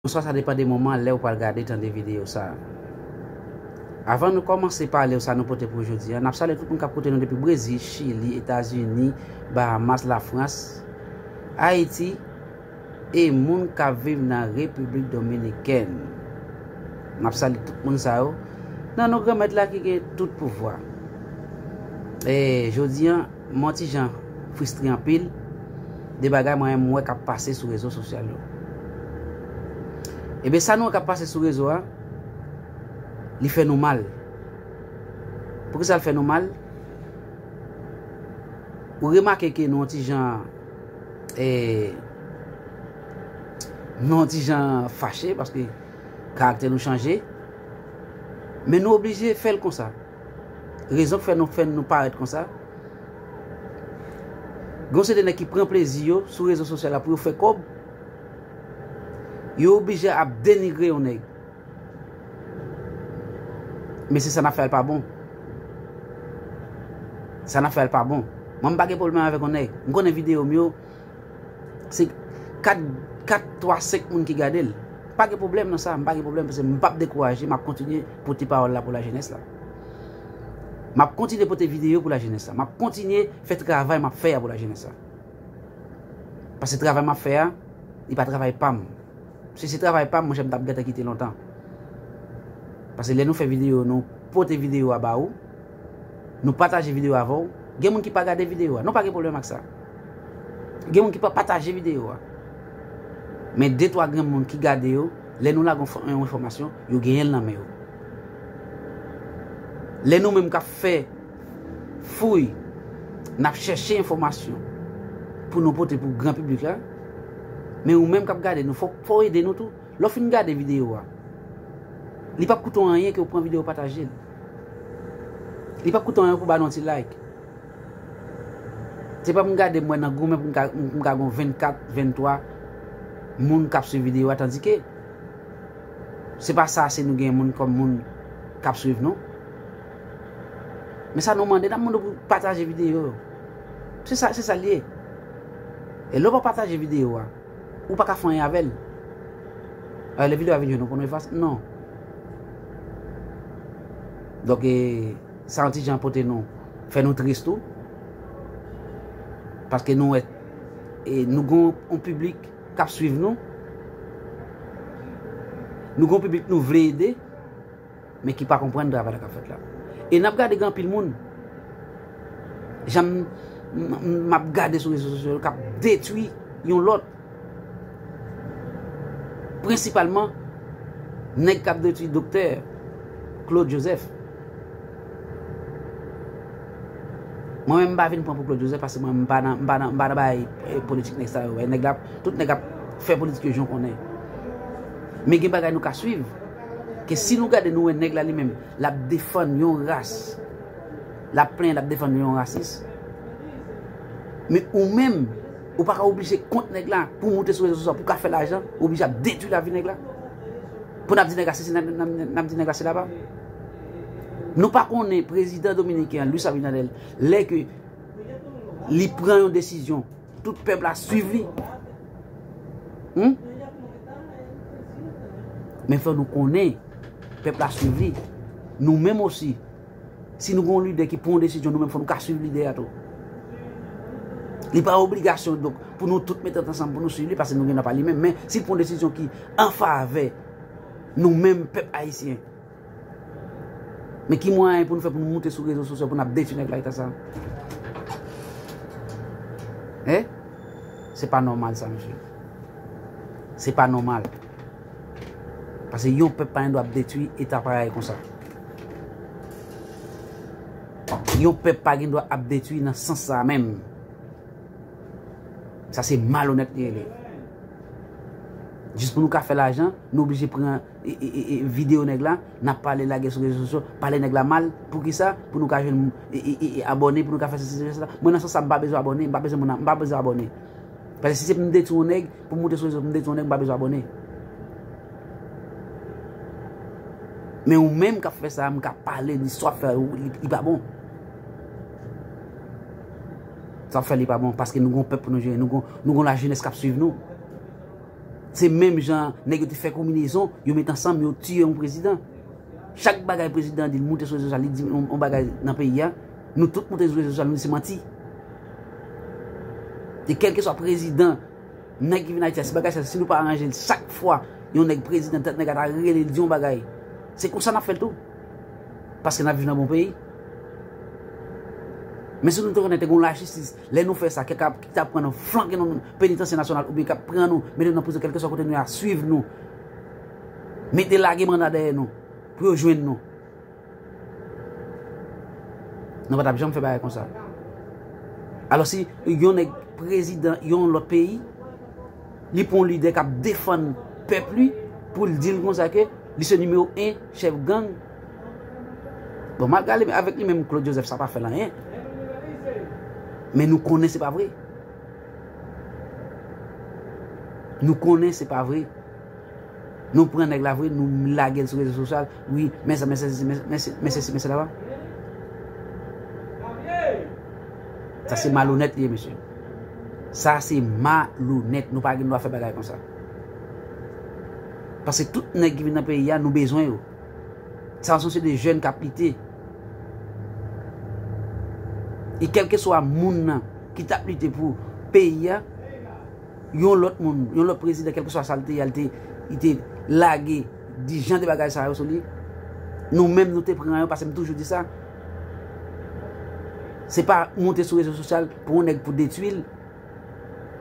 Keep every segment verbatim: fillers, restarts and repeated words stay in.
Bonswa, sa depann de moman, lè w pral gade, tande videyo sa a. Avan nou kòmanse pale w sa nou pote pou jodi a, n ap salye tout moun k ap koute nou depi Brezil, Chili, Etazini, Bahamas, Lafrans, Ayiti, e moun k ap viv nan Repiblik Dominikèn. N ap salye tout moun sa yo nan non Granmèt la ki gen tout pouvwa. E jodi a, m on ti jan fristre anpil de bagay mwen menm m wè k ap pase sou rezo sosyal yo. Ebyen, sa nou wè k ap pase sou rezo a, li fè nou mal. Poukisa l fè nou mal? Ou remake ke nou on ti jan, eh, nou on ti jan fache, paske karaktè nou chanje. Men nou oblije fè l konsa. Rezon k fè nou fè nou parèt konsa, gen yon seri de nèg ki pran plezi yo sou rezo sosyal la pou yo fè kòb, yo oblije ap denigre yon nèg. Mesye, sa n ap fè a pa bon. Sa n ap fè a pa bon. Mwen, m pa gen pwoblèm avèk yon nèg. M konnen videyo m yo, se kat, kat, twa, senk moun ki gade l. Pa gen pwoblèm nan sa, m pa gen pwoblèm, paske m p ap dekouraje, m ap kontinye pote pawòl la pou lajenès la. M ap kontinye pote videyo pou lajenès la. M ap kontinye fè travay m ap fè a pou lajenès la. Paske travay m ap fè a, li pa travay pa m. Si se travay pa m, monchè, m t ap gentan kite lontan. Paske lè nou fè videyo, nou pote videyo a ba ou, nou pataje videyo avè w, gen moun ki pa gade videyo a. Nou pa gen pwoblèm ak sa. Gen moun ki pa pataje videyo a. Men de twa grenn moun ki gade yo, lè nou lage yon fò-, yon enfòmasyon, yo genyen l nan men yo. Lè nou menm k ap fè fouy, n ap chèche enfòmasyon pou nou pote pou gran piblik la. Men ou menm k ap gade nou, fò, fò w ede nou tou. Lè w fin gade videyo a, li p ap koute w anyen ke w pran videyo w pataje l. Li p ap koute w anyen pou w ba nou yon ti like. Se pa m gade mwen nan goumen pou m ka, m ka gon vennkat, venntwa moun k ap swiv videyo a, tandike se pa sa, se nou gen moun kòm moun k ap swiv nou. Men sa nou mande, n ap mande w pou pataje videyo yo. Se sa, se sa l ye. E lè w pa pataje videyo a, ou pa ka fè anyen avè l. Alò, lè videyo a vin jwenn nou pou nou efase, non. Donk, e, sa yon ti jan pote nou, fè nou tris tou. Paske nou wè, e, nou gon yon piblik k ap swiv nou. Nou gon piblik nou vle ede, men ki pa konprann travay la k ap fèt la. E n ap gade gen anpil moun, jan m, m, m ap gade sou rezo sosyo yo, k ap detwi yon lòt. Prensipalman, nèg k ap detwi doktè Claude Joseph. Mwen menm, m pa vin pran pou Claude Joseph, paske mwen, m pa nan, m pa nan, m pa nan bagay, eh, politik nèg sa yo. Nèg la, tout nèg ap fè politik yo jan w konnen. Men gen bagay nou ka swiv. Ke si nou gade, nou wè nèg la li menm, l ap defann yon ras. L ap plenyen, l ap defann yon rasis. Men ou menm, ou pa ka oblije kont nèg la pou w moute sou rezo sosyo pou w ka fè lajan, ou oblije ap detwi lavi nèg la. Pou n ap di nèg la sesi, n ap, n ap, n ap di nèg la sela pa. Nou pa konnen prezidan dominiken an, Luis Abinader, lè ke li pran yon desizyon, tout pèp la swiv li. Hmm? Men fò nou konnen, pèp la swiv li. Nou menm osi, si nou gen yon lidè ki pran yon desizyon, nou menm fò nou ka swiv lidè a tou. Li pa obligasyon, donk, pou nou tout met tèt ansanm pou nou swiv li, paske nou gen nan pa li menm. Men si l pran yon desizyon ki an favè nou menm, pèp ayisyen, men ki mwayen pou nou fè pou nou moute sou rezo sosyo pou n ap detwi nèg la eta sa? Hein? Se pa nòmal sa, mesye. Se pa nòmal. Paske yon pèp pa gen dwa ap detwi eta parèy konsa. Yon pèp pa gen dwa ap detwi nan sans sa menm. Sa se malonèt li rele. Jis pou nou ka fè lajan, nou oblije pran, e, e, e, e, videyo nèg la, n ap pale lage sou rezo sosyo, pale nèg la mal. Poukisa? Pou nou ka jwenn, e, e, e, e, abòne, pou nou ka fè sesi, fè sela. Mwen nan sans sa, m pa bezwen abòne, m pa bezwen moun, m pa bezwen abòne. Paske si se pou m detwi yon nèg, pou m moute sou rezo, pou m detwi yon nèg, m pa bezwen abòne. Men ou menm k ap fè sa, m ka pale de sa w ap fè, ou, li, li pa bon. Sa w ap fè, li pa bon, paske nou gon pèp pou nou jere, nou gon, nou gon lajenès k ap swiv nou. Se menm jan nèg yo te fè konbinezon, yo met ansanm, yo tiye yon prezidan. Chak bagay prezidan an di, l moute sou rezo sosyal, li di yon, yon bagay nan peyi a, nou tout moute sou rezo sosyal, nou di se manti. E kèlkeswa prezidan, nèg ki vin Ayiti a, si bagay sa, si nou pa aranje l, chak fwa yon nèg prezidan, tèt nèg a ta rele, l di yon bagay, se konsa n ap fè l tou. Paske n ap viv nan bon peyi. Men si nou te konnen te gen yon lajistis, lè nou fè sa, kèk ap, ki t ap pran nou, flanke nou nan penitansye nasyonal, oubyen k ap pran nou, mete nou nan prizon, kèlkeswa kote nou ye a, swiv nou, mete lage manda dèyè nou, pou yo jwenn nou. Nou pa t ap janm fè bagay konsa. Alò si yon nèg prezidan yon lòt peyi, li pran yon lidè k ap defann pèp li, pou l di l konsa ke li se nimewo en chèf gang. Bon, m ap gade avèk li menm, Claude Joseph, sa pa fè l anyen. Men nou konnen se pa vre. Nou konnen se pa vre. Nou pran nèg la vre, nou lage l sou rezo sosyal. Wi, men sa, men sesi, men, men se, men sesi, men sela. Sa se malonèt li ye, mesye. Sa se malonèt. Nou pa gen dwa fè bagay konsa. Paske tout nèg ki vin nan peyi a, nou bezwen yo. Sa se yon seri de jèn k ap lite. E kèlkeswa moun nan ki t ap lite pou peyi a, yon lòt moun, yon lòt prezidan, kèlkeswa sa l te ye a, l te, li te lage di jan de bagay sa yo sou li. Nou menm, nou te pran yo, paske m toujou di sa. Se pa monte sou rezo sosyal pou yon nèg pou detwi l,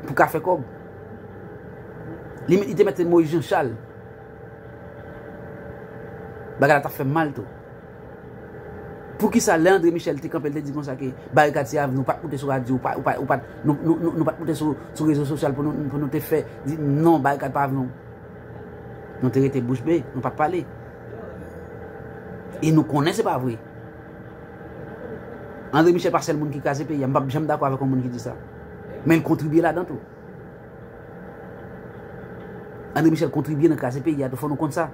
pou ka fè kòb. Li, li te mete Moïse Jean Charles. Bagay la t ap fè m mal tou. Poukisa lè André Michel te kanpe, l te di konsa ke Barikad se avni, ou pa t moute sou radyo, ou pa, ou pa, ou pa, nou, nou, nou, nou pa t moute sou, sou rezo sosyal pou nou, pou nou te fè, di non, Barikad pa avni. Nou te rete bouch be, nou pa t pale. E nou konnen se pa vre. André Michel pa sèl moun ki kraze peyi a, m p ap janm dakò avèk yon moun ki di sa. Men l kontribye ladan tou. André Michel kontribye nan kraze peyi a tou, fò nou konn sa.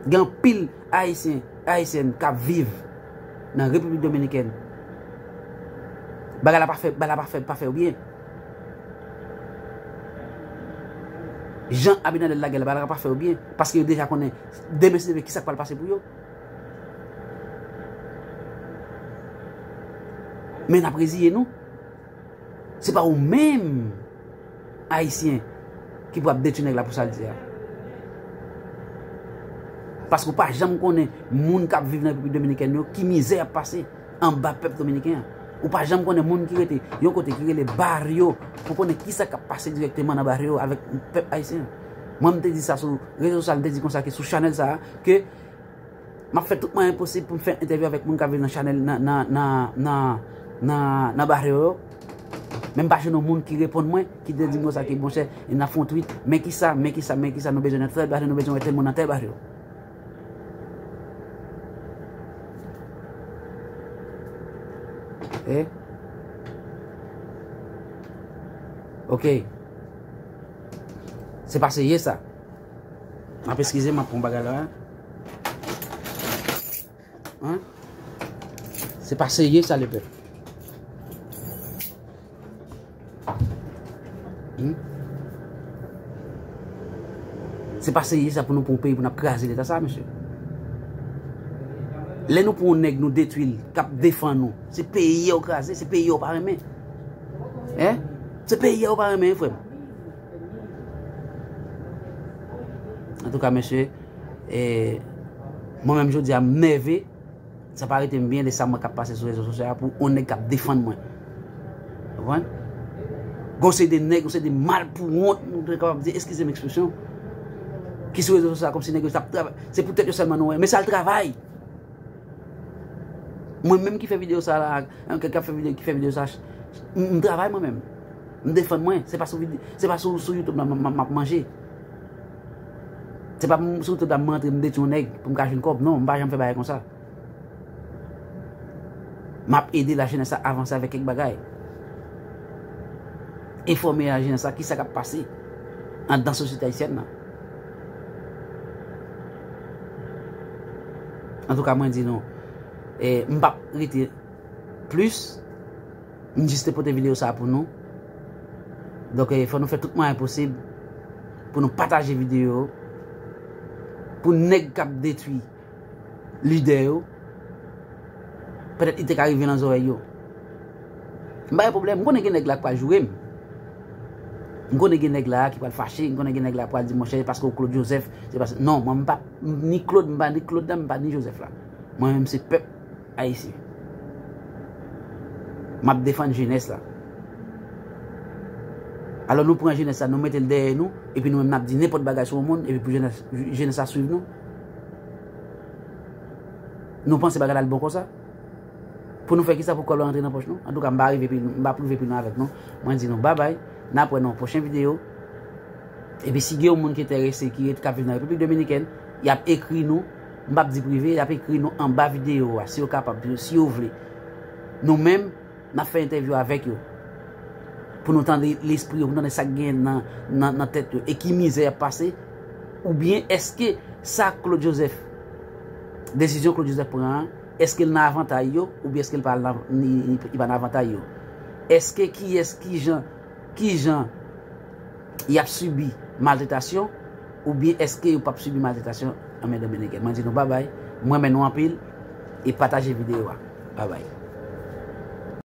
Gen anpil Ayisyen, Ayisyèn k ap viv nan Repiblik Dominikèn. Bagay la pa fè, bagay la pa fè, pa fè yo byen. Jan Abinader lage la, bagay la pa fè yo byen. Paske yo deja konnen demen si Dye vle, kisa k pral pase pou yo. Men n ap reziye nou. Se pa ou menm, Ayisyen, ki pou ap detwi nèg la pou sa l di a. Paske w pa janm konnen moun k ap viv nan Repiblik Dominikèn yo, ki mizè y ap pase anba pèp dominiken an. Ou pa janm konnen moun ki rete yon kote ki rele Barrio, pou konnen kisa k ap pase dirèkteman nan Barrio avèk pèp ayisyen an. Mwen, m te di sa sou rezo sosyal, m te di konsa ke sou chanèl sa a, ke m ap fè tout mwayen posib pou m fè entèvyou avèk moun k ap viv nan chanèl, nan, nan, nan, nan, nan, nan Barrio yo. Men m pa jwenn yon moun ki reponn mwen, ki te di m konsa ke, monchè, n ap fè yon tweet, men kisa, men kisa, men kisa, nou bezwen nan tèl Barrio, nou bezwen wè tèl moun nan tèl Barrio. Eh? Ok. Se pa serye sa. M ap eskize m, m ap pran bagay la. Hein? Se pa serye sa, lepèp. Hmm? Se pa serye sa pou nou pran yon peyi pou n ap kraze leta sa, mesye. Lè nou pran yon nèg, nou detwi l, k ap defann nou, se peyi a w kraze, se peyi a w pa renmen. Hein? Se peyi a w pa renmen, frè m. Antouka, mesye, eh, mwen menm jodi a, m nève. Sa pa rete m byen de sa m wè k ap pase sou rezo sosyal la pou yon nèg k ap defann mwen. Konprann? Gon seri de nèg, gon seri de malpouwont, nou te kapab di, eskize m ekspresyon, ki sou rezo sosyal la kòmsi nèg yo t ap travay. Se pou tèt yo sèlman nou wè. Men sa l travay. Mwen menm ki fè videyo sa la, kèk k ap fè videyo, ki fè videyo sa, m, m travay mwen menm. M defann mwen. Se pa sou vide-, se pa sou, sou YouTube la m, m, m ap manje. Se pa m sou YouTube la m rantre, m detwi yon nèg pou m ka jwenn kòb. Non, m pa janm fè bagay konsa. M ap ede lajenès la avanse avèk kèk bagay. Enfòme lajenès la kisa k ap pase anndan sosyete ayisyèn nan. Antouka, mwen di nou, eh, m p ap rete plis. M jis te pote videyo sa pou nou. Donk, eh, fò nou fè tout mwayen posib pou nou pataje videyo, pou nèg k ap detwi lidè yo, petèt li te ka rive nan zòrèy yo. M pa gen pwoblèm, m konnen gen nèg la k pral joure m. M konnen gen nèg la ki pral fache, m konnen gen nèg la k pral di, monchè, paske w Claude Joseph, se paske, non, mwen m pa ni Claude, m pa ni Claude la, m pa ni Joseph la. Mwen menm se pèp ayisyen. M ap defann jenès la. Alò nou pran jenès la, nou mete l dèyè nou, epi nou menm n ap di nenpòt bagay sou yon moun, epi pou jenès, jenès la swiv nou. Nou panse bagay la al bon konsa? Pou nou fè kisa pou kòb la rantre nan pòch nou? Antouka, m pa rive pi, m pa rive pi lwen avèk nou. Mwen di nou babay, n ap wè nan yon pwochen videyo. Epi si gen yon moun ki enterese, ki ret, k ap viv nan Repiblik Dominikèn, y ap ekri nou, m p ap di prive, y ap ekri nou anba videyo a, si yo kapab, si yo vle. Nou menm, n ap fè entèvyou avèk yo. Pou nou tande lespri yo, pou nou tande sa k gen nan, nan, nan tèt yo, e ki mizè y ap pase, oubyen èske sa Claude Joseph, desizyon Claude Joseph pran an, èske l nan avantay yo, oubyen èske l pa nan, li, li, li pa nan avantay yo? Èske kiyès, kijan, kijan y ap sibi maltretasyon, oubyen èske yo p ap sibi maltretasyon an men Dominiken? Mwen di nou babay, mwen renmen nou anpil, e pataje videyo a. Babay.